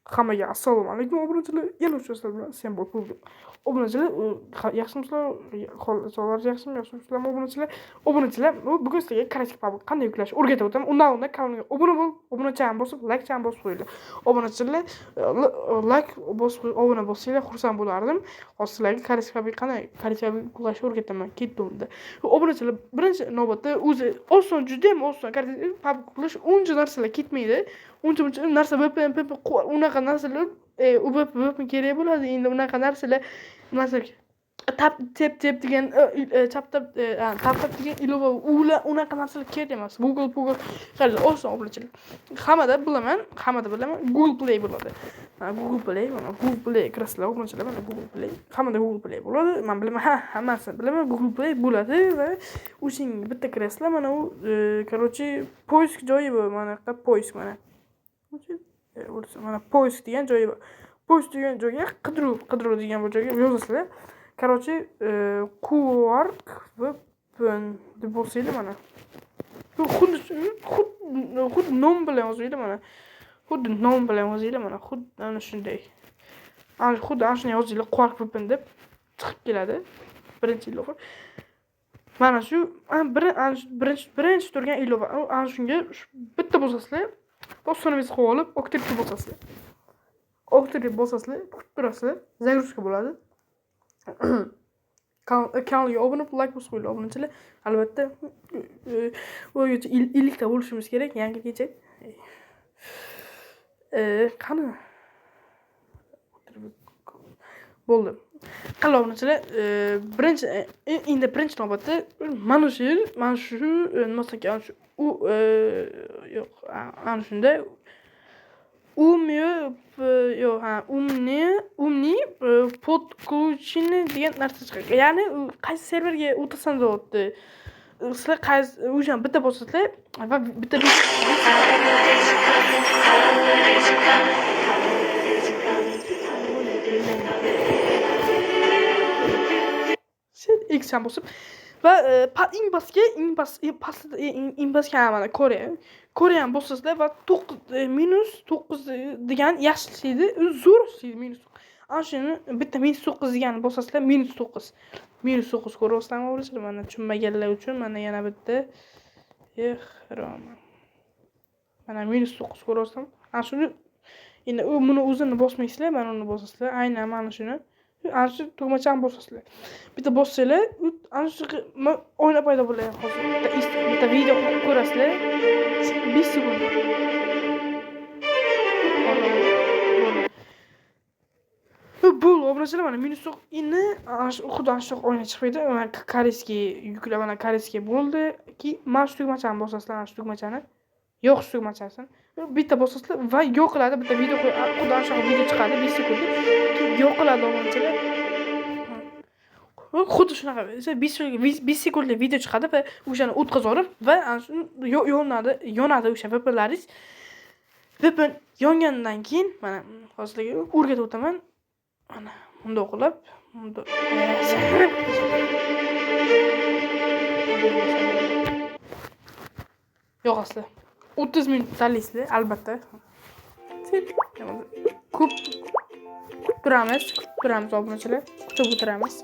Hammaga assalomu alaykum obunachilar. Yana uchrashuvlar bilan sen bo'l. Obunachilar, yaxshimisizlar? Holatlar yaxshimi? Yaxshimisizlar obunachilar? Obunachilar, bugun sizlarga Classic PUBG qanday yuklash o'rgatib o'taman. Undan oldin kanalga obuna bo'lib, obunacha ham bosib, like ham bosib qo'yinglar. Obunachilar, like bosib, obuna bossanglar xursand bo'lardim. Hozir sizlarga Classic PUBG qanday Classic PUBG yuklashni o'rgataman. Ketdi unda. Obunachilar, birinchi navbatda o'zi oson, juda ham oson. Classic PUBG yuklash uncha narsalar ketmaydi. Uncha muncha narsa VPN, PP unaqa narsalar, VPN kerak bo'ladi. Endi unaqa narsalar, masalan, tap tep tep degan, chap tap, tap tap degan ilova, ular unaqa narsalar kerak emas. Google qaranglar, oson obunachilar. Hammada bilaman, hammada bilaman, Google Play bo'ladi. Mana Google Play, mana Google Play kirasizlar obunachilar, mana Google Play. Hammada Google Play bo'ladi. Men bilaman, ha, hammasini bilaman, Google Play bo'ladi va o'shanga bitta kirasizlar, mana u, короче, поиск joyi bu, mana bu yerda поиск mana. Mana поиск degan joyi bor. Поиск degan joyga qidiruv degan bu joyga yozasizlar. Короче, Quark VPN deb bosinglar mana. Xuddi nom bilan yozinglar mana. Xuddi nom bilan yozinglar mana, xuddi ana shunday. Ana xuddi ana shunday yozinglar, Quark VPN deb chiqib keladi. Birinchi ilova. Mana shu, ana shu birinchi turgan ilova. Ana shunga bitta bosasizlar. Postlarimizni qo'yib olib, oktirga bosasizlar. Oktirga bosasizlar, kutib turasizlar, загрузка bo'ladi. Kanalga obuna bo'lib, like bosib qo'yinglar obunachilar. Albatta, o'ygacha 50 ta bo'lishimiz kerak yangi kecha. Qani? Bo'ldi. Qani obunachilar, birinchi, endi birinchi navbatda mana shu, mana shu, nima desam, shu u, yo'q, ana shunda umni, yo'q, ha, umni подключение degan narsa chiqadi. Ya'ni qaysi serverga o'tasan deyapti. Sizlar qaysi o'sha bitta bosasizlar va bitta X ham bosib va eng pastga, eng past, pastda, eng pastga mana Koreya. Koreyani bosasizlar va minus to'qqiz degan yaxshi ishlaydi, zo'r ishlaydi minus. Ana shuni bitta minus to'qqiz deganni bosasizlar, minus to'qqiz. Minus to'qqiz ko'ryapsizlarmi o'g'illar? Mana tushunmaganlar uchun mana yana bitta. Mana minus to'qqiz ko'ryapsizlarmi? Ana shuni endi u buni o'zini bosmaysizlar, mana uni bosasizlar. Aynan mana shuni. Ana shu tugmachani bosasizlar. Bitta bossanglar, ana shu oyna paydo bo'ladi hozir. Bitta video ko'rasizlar. 5 sekund. Bo'ldi, obunachilar, mana minus to'qqiz. Endi ana shu xuddi ana shu oyna chiqmaydi. Mana koreyskiy yuklab, mana koreyskiy bo'ldi. Ki mana shu tugmachani bosasizlar, mana shu tugmachani. Yo'q shu tugmachasini. Bitta bosasizlar va yo'qiladi. Bitta video xuddi ana shu video chiqadi 5 sekundlik. Yo'qiladi obunachilar. Xuddi shunaqa 5 sekundlik video chiqadi va o'shani o'tkazib va ana shu yonadi, yonadi o'sha VPNlaringiz. VPN yongandan keyin mana hozir sizlarga o'rgatib o'taman. Mana bundoq qilib, bundoq yoqasizlar. 30 minut tanlaysizlar albatta. Ko'p kutib turamiz, kutib turamiz obunachilar, kutib o'tiramiz.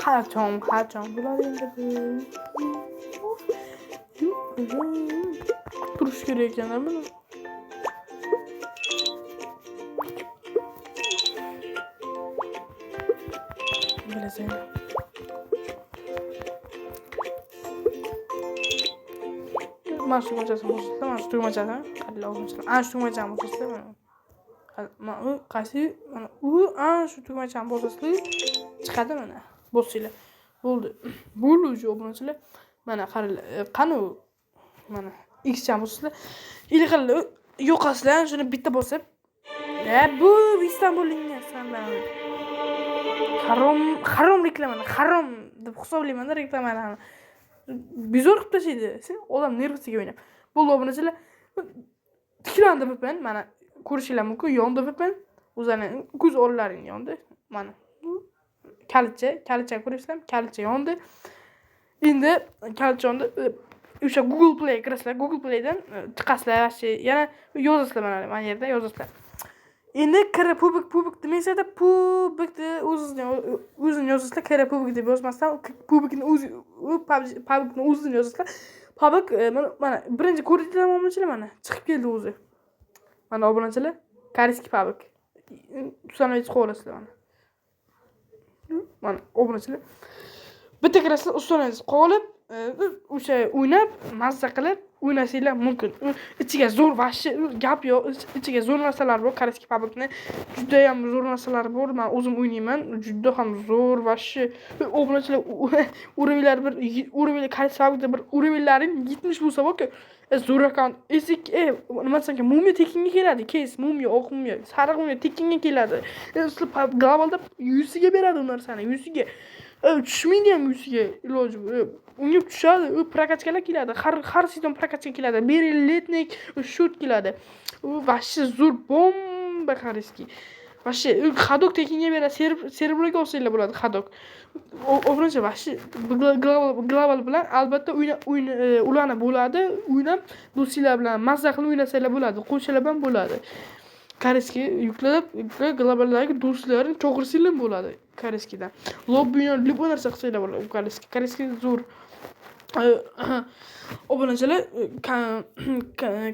Qachon, qachon bo'ladi endi bu? Turish kerak ekan-da buni. Bilasan. Mana shu tugmachasini bosasizlar, mana shu tugmachani, qanday obunachilar, ana shu tugmachani bosasizlar, mana. Mana u qaysi, mana u ana shu tugmachani bosasizlar, chiqadi mana. Bossanglar. Bo'ldi. Bo'ldi o'sha obunachilar. Mana qaranglar, qani u? Mana X ham bosasizlar. Ili qaranglar, yo'qasizlar, shuni bitta bosib. Bu Istanbulning sanlar. Harom, harom reklamani, harom deb hisoblayman-da reklamalarni. Bezor qilib tashlaydi. Sen odam nervisiga o'ynab. Bo'ldi obunachilar. Tiklandi VPN, mana ko'rishinglar mumkin, yondi VPN. O'zlaring ko'z oldlaring yondi. Mana kalitcha, kalitcha ko'ryapsizlarmi? Kalitcha yondi. Endi kalchonni o'sha Google Play kirasizlar, Google Playdan chiqasizlar, вообще yana yozasizlar, mana yerda yozasizlar. Endi kr PUBG, PUBG demaysizlar, PUBGni o'zini yozasizlar, kr PUBG deb yozmasdan PUBGni o'zi, PUBGni o'zini yozasizlar. PUBG mana birinchi ko'rdinglarmi, obunachilar, mana chiqib keldi o'zi. Mana, obunachilar, корейский PUBG. Установить qilib olasizlar mana. Mana, obunachilar. Bitta kirasizlar, установить qilib olib, o'sha o'ynab, mazza qilib o'ynasanglar mumkin. Ichiga zo'r, вообще gap yo'q, ichiga zo'r narsalar bor. Корейский PUBGni judayam zo'r narsalar bor. Men o'zim o'ynayman, juda ham zo'r вообще. Obunachilar, уровень lar, bir уровень, корейский PUBGda bir уровень laring 70 bo'lsa borku, zo'r akkaunt. Esik, nima desam ekan, mumiya tekinga keladi. Кейс, mumiya, oq mumiya, sariq mumiya tekinga keladi. Sizlar globalda yuziga beradi u narsani, yuziga. Tushmaydi ham yuziga, iloji unga tushadi. U прокачка lar keladi, har сезон прокачка keladi, Beryl, летник, shot keladi. U вообще zo'r, bomba корейский вообще. Ходок tekinga beradi, серебро ga olsanglar bo'ladi ходок. Obunachi, вообще global bilan albatta ulanib bo'ladi, o'ynab, do'stinglar bilan mazza qilib o'ynasanglar bo'ladi, qo'shnilar bilan bo'ladi. Корейский yuklab, globaldagi do'stlarini chaqirsanglar bo'ladi корейский dan. Lobby, любой narsa qilsanglar bo'ladi корейский. Корейский zo'r. Obunachilar,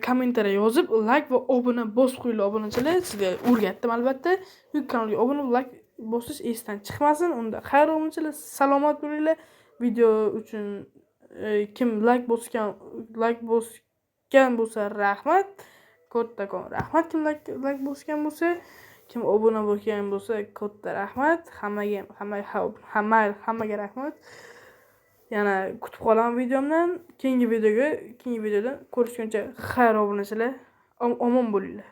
kommentariya yozib, layk va obuna bosib qo'yinglar, obunachilar. Sizga o'rgatdim albatta. Kanalga obuna, layk bosish esdan chiqmasin. Unda xayr, obunachilar, salomat bo'linglar. Video uchun kim layk bosgan bo'lsa, rahmat. Kattakon rahmat kim layk bosgan bo'lsa, kim obuna bo'lgan bo'lsa, katta rahmat. Hammaga, hammaga rahmat. Yana kutib qolaman videomdan. Keyingi videodan ko'rishguncha xayr, obunachilar. Omon bo'linglar.